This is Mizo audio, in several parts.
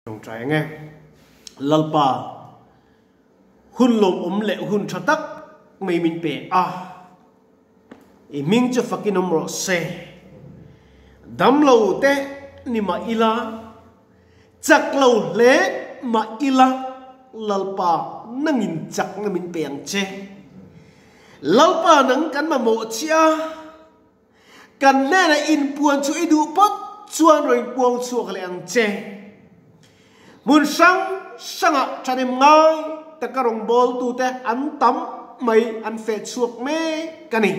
Tawngtai ang e. Lalpa, hun lawmawm leh hun tha tak mai min pe a, i hming chu fakin awm rawh se. Damlo te ni mah ila, chak lo hle mah ila, Lalpa nangin chakna min pe ang che. Lalpa nang kan mamawh che a. Kan hnenah inpuan chu i duh phawt chuan rawn inpuang chhuak leh ang che. Hmun hrang hrangah thahnem ngai taka rawngbawltute an tam mai an feh chhuak mek a ni.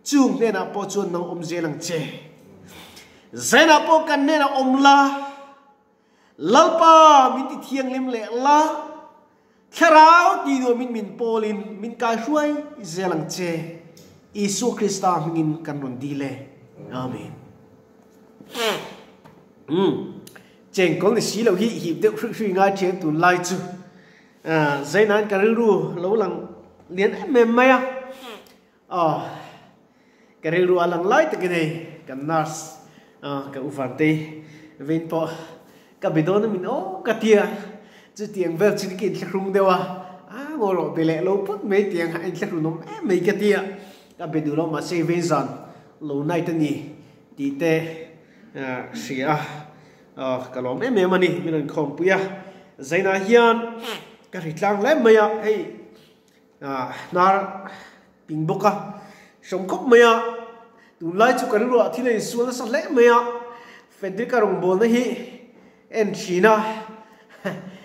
Chung hnenah pawh chuan nang awm zel ang che. Zenah pawh kan hnenah awm la. Lalpa min ti thianghlim leh la, Thlarau tih nuamin min pawlin min kaihruai zel ang che. Isua Krista hmingin kan rawn dil e. Amen. Umm. Chengkawl ni si lo hi hip deuh hruih hruih ngai thian tun lai chu. Zainain ka rilru lo lang lian em em mai a. Aw. Ka rilru a lang lai takin hei kan nurse ka u Vantei vein pawh ka be dawn a min aw ka tia chutiang vel chu ka inthlahrung deuh a a ngaw rawh be leh lo phawt mai tiang a inthlahrun awm em mai ka tia ka be duh lo mahse vein zan lo night a ni tih te hria a ka lawm em em a ni min rawn khawmpui a Zainah hian ka ri tlang hle mai a hei Hnar ping bawk a, hrawm khawp mai a, tunlai chu kan ruah thil a insual nasa hle mai a, Frederick-a rawngbawlna hi en thin a,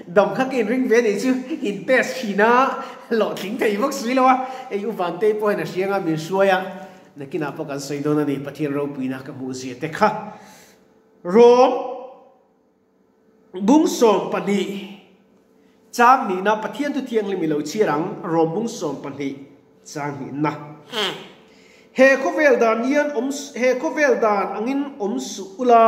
dam kha ka inring ve anih chu in test thin a, hlawhtling thei bawk si lo a, hei U Vantei pawh hian a hriang a min hruai a, nakinah pawh kan sawi dawn a ni, Pathian ropuina ka hmuh zia te kha. Rawm. Bung 12 chang hnihna Pathian thu thianghlim i lo chhiar ang, Rom bung 12 chang hnihna. He khawvel dan hian awm he khawvel dan angin awm suh ula,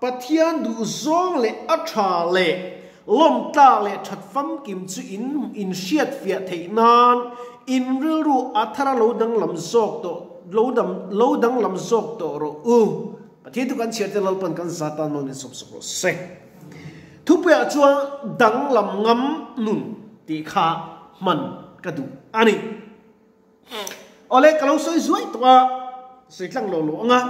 Pathian duh zawng leh a tha leh lawm tlak leh that famkim chu in in hriatfiah theih nan in rilru a thara lo danglam zawk tawh lo dam lo danglam zawk tawh rawh u. Pathian thu kan chhiar te Lalpan kan za tan mal min sawm sawk rawh se. Thupuiah chuan danglam ngam nun tih kha hman ka duh a ni. Awle ka lo sawi zuai tawh a, sawi tlang lo lo ang a.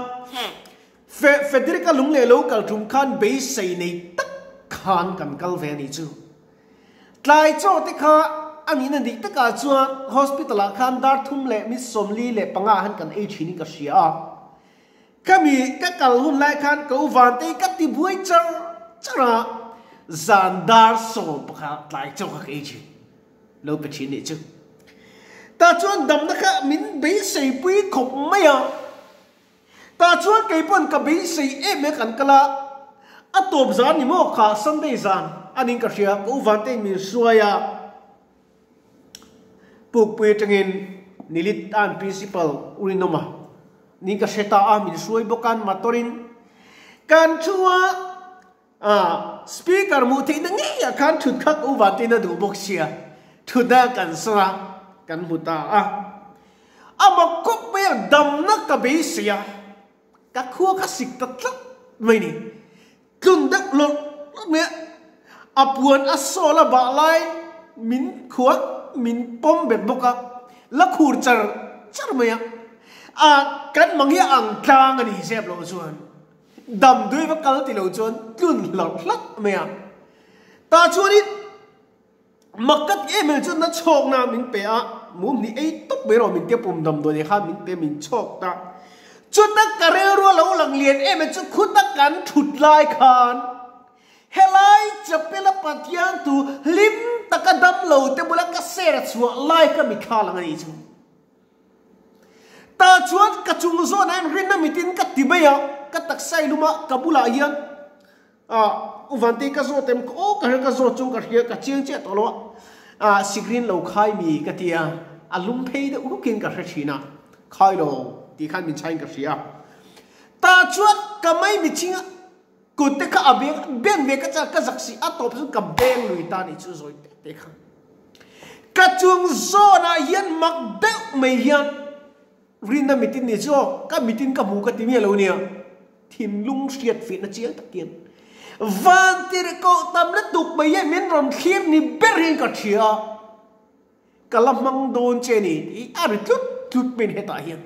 Fe Federica lung leh lo kal tum khan beisei nei tak khan kan kal ve a nih chu. Tlai chaw te kha a nihna dik takah chuan hospital ah khan dar thum leh mi 45 ah han kan ei thin in ka hria a. Ka mi ka kal hun lai khan ka u Vantei ka ti buai char char a, zan dar 10 pakhat tlai chaw kha ka ei thin. Lo pe thin nih chu. Tah chuan damna kha min beisei pui khawp mai a. Tah chuan kei pawn ka beisei em em kan kal a, a tawp zan ni maw kha Sunday zan a ning ka hria, ka u Vantei min hruai a. Pukpui atangin Nilit an Principal Urinawma ning ka hre ta a, min hruai bawk an motor-in kan thu a, speaker hmuh theihna ngeiah khan thut kha ka u Vantein a duh bawk sia, thutna kan sawn a, kan hmu ta a. A mak khawp mai a, damna ka beisei a, ka khua kha sik ta tlat mai ni. Tlun deuh lawrh lawrh mai a, a puan a sawl a bah lai min khua min pawm bet bawk a, la khur char char mai a, a kan mang hi a ang tlang a ni zep loh chuan damdawi va kal ti lo chuan tlun hlawrh hlat mai a, tah chuanin mak ka ti em em chuan na chhawkna min pe a, mum hnih ei tawp mai rawh min tia pum damdawi kha min pe min chhawk ta. Chuta ka rilru a lo lang lian em em chu khuta kan thut lai khan helai chapela Pathian thu hlim taka dam lo te bula ka ser a chhuah lai kha mitthla lang a nih chu. Tah chuan ka chung zawnah hian rinna mitin ka ti mai a, ka taksa i lum a, ka bulah hian Ah, U Vantei ka zawt em? Aw ka hria ka zawt chu ka hria ka chiang chiah tawh lo a. Ah, sikrin lo khai mi ka ti a, a lum phei deuh hukin ka hre thin a, khai lo tih khan min chhain ka hria a. Tah chuan ka mai mitching a kut te kha a beng beng ve ka chak ka zak si a tawp chu ka beng lui ta nih chu zawi te te kha. Ka chung zawnah hian mak deuh mai hian Rinna mitin ni chu aw, ka mitin ka hmu ka ti miah lo nia. Thinlung hriat fihna chiang tak hian. Vantirhkoh tam lutuk mai hian min rawn thlir ni ber hian ka hria a, ka la hmang dawn che ni tih a ri tlut tlut mai hetah hian.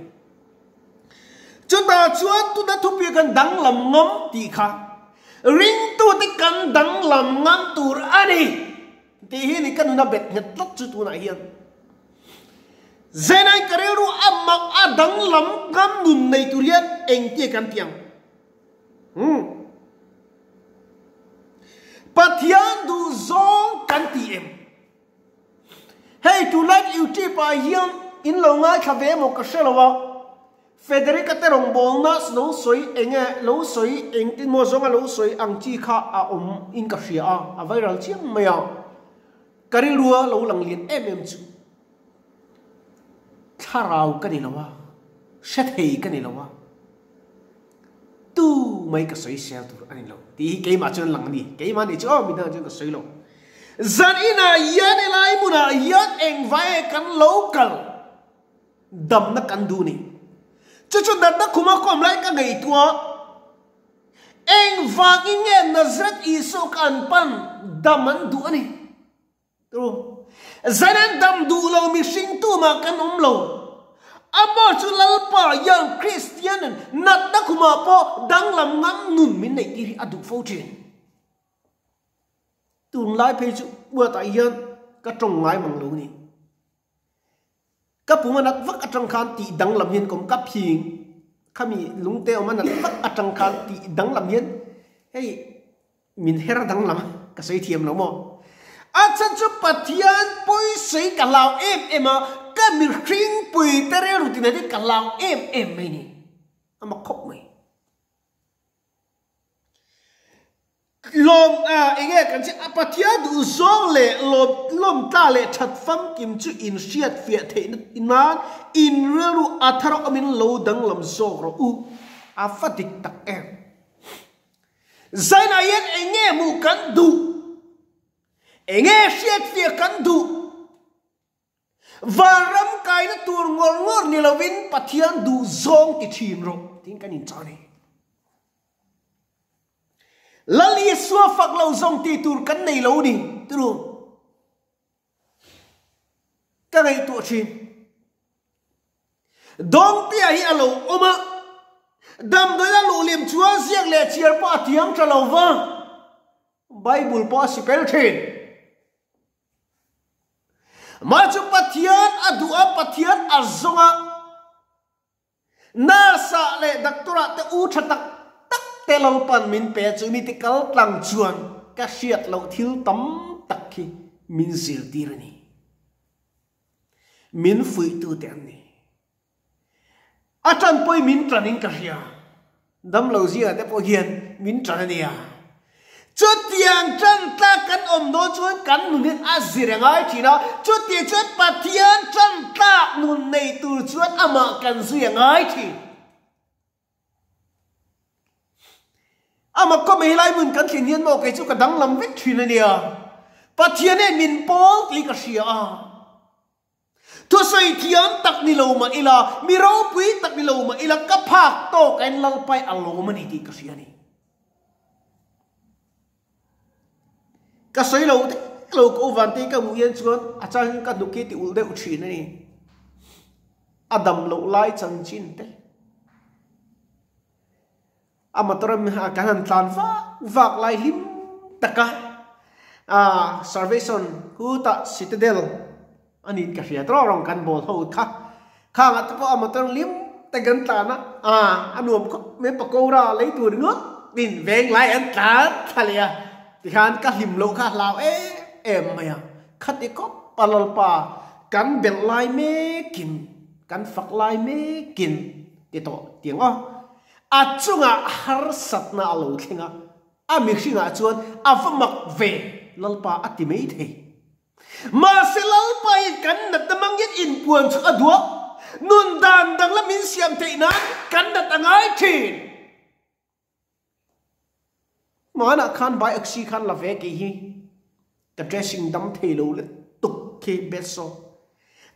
Chutah chuan tuna thupui kan danglam ngam tih kha ringtute kan danglam ngam tur a ni tih hi ni ka nuna bet nghet tlat chu tunah hian. Zenai ka rilru a mak a danglam ngam nun nei tur hian engtia kan ti ang? Umm. Pathian duh zawng kan ti em? Hei tunlai YouTube ah hian in lo ngaithla ve emaw ka hre lo a, Federica te rawngbawlna lo sawi enge lo sawi engtin maw zawnga lo sawi ang chi kha a awm in ka hria a, a viral chiang mai a, ka rilrua lo lang lian em em chu thlarau ka ni lo a, hre thei ka ni lo a. Tu mai ka sawi sel tur a ni lo tih hi keimah chuan lang a ni. Keimah nih chu aw midangah chuan ka sawi lo. Zan inah hian helai hmunah hian engvai kan lo kal damna kan duh ni. Chu chu natna khuma ka awm lai ka ngaihtuah engvangin nge Nazareth Isua ka an pan dam an duh a ni. Tu zan an dam duh lo mihring tumah kan awm lo. Amah chu Lalpa Young Kristianin natna khumah pawh danglam ngam nun min neih tir hi a duh fo thin. Tunlai phei chu uatah hian ka tawng ngai mang lo ni. Ka pum a nat vak atang khan tih danglam hian ka awm ka phing khami lungte awm a nat vak atang khan tih danglam hian hei Min her danglam a, ka sawi thiam lo maw? A chhan chu Pathian pawisawi ka hlau em em a, ka mihring pui te rilru tinah hi ka hlau em em mai ni. A mak khawp mai. Lawm a, enge kan che, Pathian duh zawng leh lawm lawm tla leh that famkim chu in hriat fiah theihna nan in rilru a thar awmin lo danglam zawk rawh u. A va dik tak em. Zainah hian eng nge hmuh kan duh? Eng nge hriatfiah kan duh? Vanram kaina tur ngawr ngawr ni lovin Pathian duh zawng ti thin rawh tiin kan inchah a ni. Lal Isua fak lo zawng ti tur kan nei lo ni turu. Ka ngaihtuah thin. Dawngtea hi a lo awm a, damdawi a luh lim chuan ziak leh chhiar pawh a thiam tha lo va, Bible pawh a sipel thin. Mah chu Pathian a duh a, Pathian a zawng a, nurse ah leh doctor ah te u tha tak tak te Lalpan min pe chu mi te kal tlang chuan ka hriat loh thil tam tak hi min zirtir a ni. Min fuihtute an ni. A tan pawhin min tan in ka hria. Damlo zingah te pawh hian min tan a nia. Chutiang tan tlak kan awm dawn chuan kan nun hi a zir a ngai thin a. Chutiang chuan Pathian tan tlak nun nei tur chuan amah kan zui a ngai thin. Amah kawm helai hmun kan thlen hian maw kei chu ka danglam vek thin a nia. Pathian hian min pawl tih ka hria a. Thusawi thiam tak ni lo mah ila, mi ropui tak ni lo mah ila ka phak tawk a in Lalpai a lawm a ni tih ka hria a ni. Ka sawi lo deuh lo ka u Vantei ka hmuh hian chuan a chang ka hnuk hi ti ulh deuh thin a ni. A dam loh lai chanchin te. A motor a kan han tlan vak vak lai hlim taka a Salvation khutah Citadel a niin ka hria tawh rawng kan bawl ho kha. Khangah te pawh a motor hlim te kan tlan a, a a nuam khawp mai pakora lei tur ringawt tin veng lai an tlan thla leh a tikhan ka hlim loh kha a hlau em em mai a. Khati khawp a Lalpa kan belh lai mekin kan fak lai mekin ti tawh tiang aw. A chungah harsatna a lo thleng a, a mihringah chuan a va mak ve Lalpa a ti mai thei. Mahse Lalpa in kan natna mangin inpuan chu a duah, nun dan danglam min siam theih nan kan nat a ngai thin. Hmanah khan bai aksi khan la ve kei hi ka dressing dam thei lo le tuk khi beso.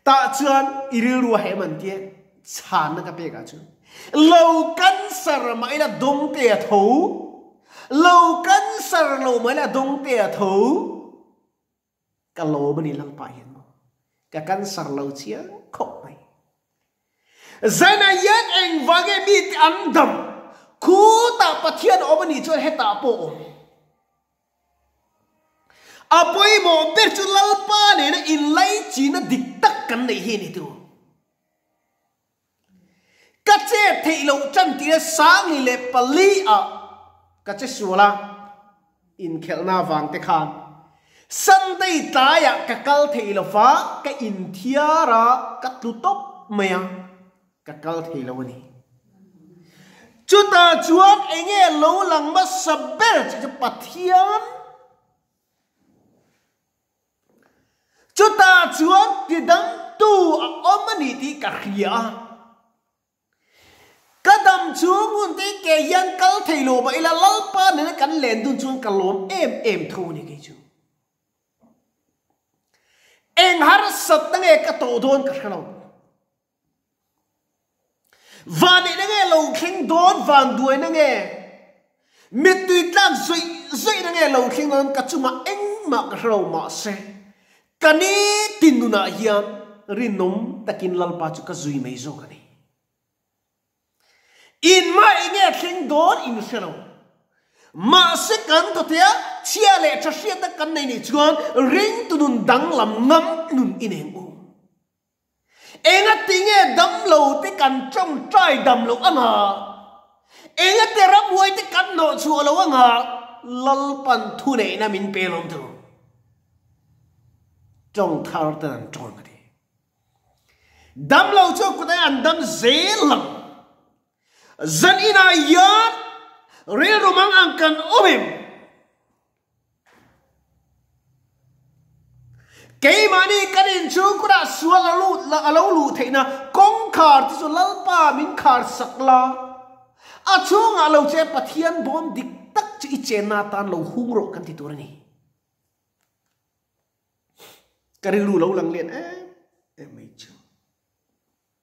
Tah chuan i rilru a hem an tia chhanna ka pek ah chuan lo cancer mah ila dawng te a tho. Lo cancer. Cancer lo mai la dawng te a tho. Ka lawm a ni Lalpa hian maw. Ka cancer lo chiang khawp mai. Zaina hian engvang nge mi te an dam? Khutah Pathian awm a nih chuan hetah pawh awm. A pawimawh ber chu Lalpa nena inlaichinna dik tak kan neih hi a ni tu. Ka che theih loh tan tia Sangli leh Pali ah ka che sual a, inkhelhna avang te khan Sunday tlaiah ka kal thei lo va, ka inthiar a, ka tlu tawp mai a, ka kal thei lo a ni. Chutah chuan enge lo lang hmasa ber chu chu Pathian. Chutah chuan tidangtu a awm a ni tih ka hria a. Ka dam chhung hun te ke hian kal thei lo mah ila Lalpa nena kan len dun chuan ka lawm em em tho a ni kei chu. Eng harsatna nge ka tawh dawn ka hre lo. Vanneihna nge lo thleng dawn vanduaina nge mittui tlak zawih zawihna nge lo thleng dawn ka chungah engmah ka hre lo mahse ka nitin nunah hian rinawm takin Lalpa chu ka zui mai zawk a ni. Inmah enge thleng dawn in hre lo mahse kan tawtea chhia leh tha hriatna kan nei nih chuan ringtu nun danglam ngam nun i neng u. Engati nge damlo te kan tawngtai dam loh anga? Engati ramhuai te kan hnawh chhuah loh anga? Lalpan thuneihna min pe lawm tu tawng thar ten an tawng a ti. Damlo chu kutah an dam zel ang. Zan inah hian rilru mang ang kan awm em? Keimahni kan inchhungkhurah sual a lut la a lo luh theihna kawngkhar te chu Lalpa min khar sak la, a chhungah lo che Pathian bawm dik tak chu i chenna atan lo hung rawh kan ti tur a ni. Ka rilru lo lang lian em em mai chu.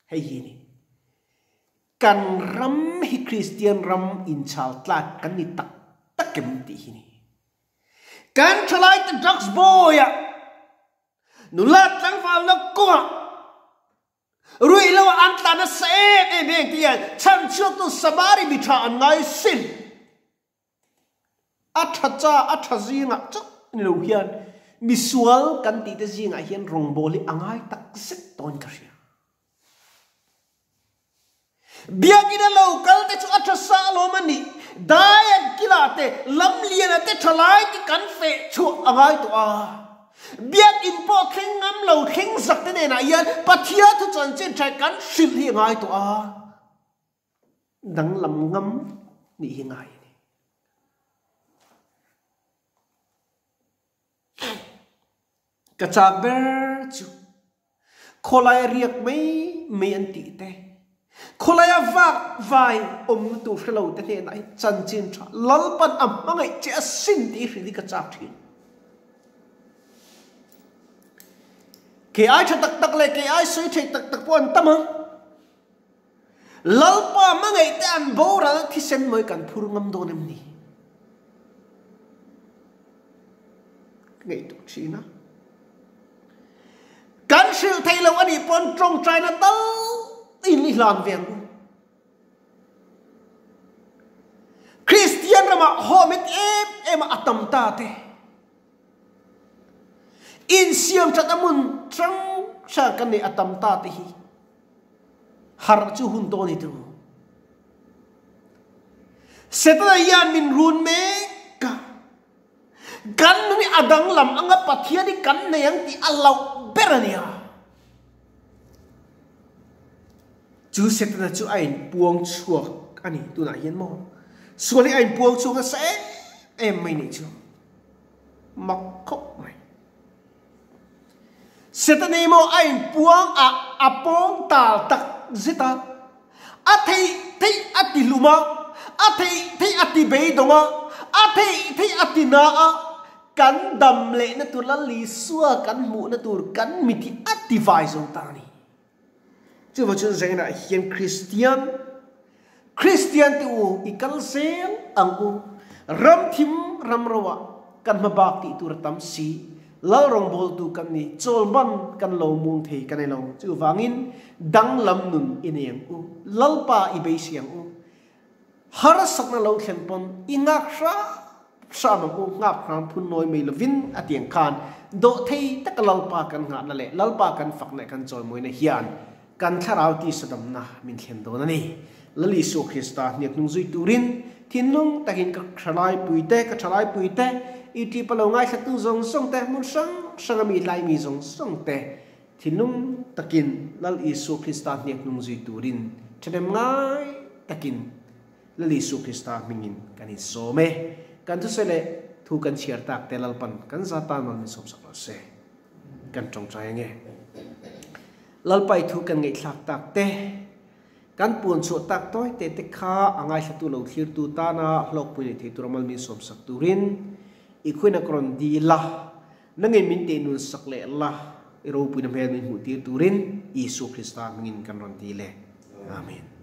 Hei hi a ni. Kan ram hi Kristian ram inchhal tlak kan ni tak tak em tih hi ni. Kan thalai te drugs boy ah, nula tlangvalna kawngah ruih lo ah an tla nasa em em heng te hian chhanchhuaktu Samari mi tha an ngai sin. A tha cha a tha zingah chauh ni lo hian misual kan tih te zingah hian rawngbawl hi a ngai tak zet dawn ka hria. Biakina lo kal te chu a tha sa alawm a nih, daian kilah te lamliana te tha lai te kan feh chhuah a ngai tawh a. Biakin pawh thleng ngam lo thleng zak te nenah hian Pathian thu chanchin tha kan hrilh hi a ngai tawh a. Danglam ngam nih hi ngai a ni. Ka chak ber chu khawlaia riak mai mai an tih te, khawlaia vak vai awmna tur hre lo te hnenah hi chanchin tha Lalpan a hmangaih che a sin tih hrilh hi ka chak thin. Kei ai tha tak tak leh kei ai sawi thei tak tak pawh an tam ang. Lalpa hmangaih te an boral thisen mawi kan phur ngam dawn em ni? Ka ngaihtuah thin a. Kan hrilh theih loh anih pawn tawngtaina tal in i hlan ve ang u. Kristian ramah hawmit em em a tam ta te. Insiam that a mun hrang hrang kan neih a tam ta te hi. Harh chu hun tawh a ni tu. Setana hian min run mek a. Kan nun hi a danglam anga Pathian hi kan nei ang tih a loh ber a nia. Chu Setana chu a inpuang chhuak a ni tunah hian maw. Sual hi a inpuang chhuak nasa em em mai nih chu. Mak khawp mai. Setana emaw a inpuang a, a pawng tal tak zet a, a theih theih a ti hlum a, a theih theih a ti beidawng a, a theih theih a ti na a, kan dam lehna tur la Isua kan hmuhna tur kan mit hi a ti vai zo ta a ni. Chuvang chuan zainah hian Kristian, Kristian te u i kal zel ang u. Ram thim ram roah kan hmabak tih tur a tam si. Lal rawngbawltu kan ni, chawlman kan lo muang thei kan nei lo. Chuvangin danglam nun i nei ang u, Lalpa i beisei ang u. Harsatna lo thlen pawn i nghak hram hram ang u, nghak hram phun nawi mai lovin a tiang khan dawhthei taka Lalpa kan nghahna leh Lalpa kan fakna kan chawimawina hian kan thlarau tisadamna min thlen dawn a ni. Lal Isua Krista hniak hnung zui turin thinlung takin ka thalaipui te, ka thalaipui te, YouTube a lo ngaithlatu zawng zawng te, hmun hrang hrang a mi laimi zawng zawng te thinlung takin Lal Isua Krista hniak hnung zui turin thahnem ngai takin Lal Isua Krista hmingin kan insawm e. Kan thusawi leh thu kan chhiar tak te Lalpan kan za tan mal min sawmsak lo se. Kan tawngtai ange. Lalpa i thu kan ngaihthlak tak te, kan puan chhuah tak tawi te te kha a ngaithlatu lo thlirtu tana hlawkpui nei thei tur a mal min sawmsak turin i khuina ka rawn dil a, nangin min teh nun sak leh la, i ropuina hmel min hmuh tir turin Isua Krista hmingin kan rawn dil e. Amen.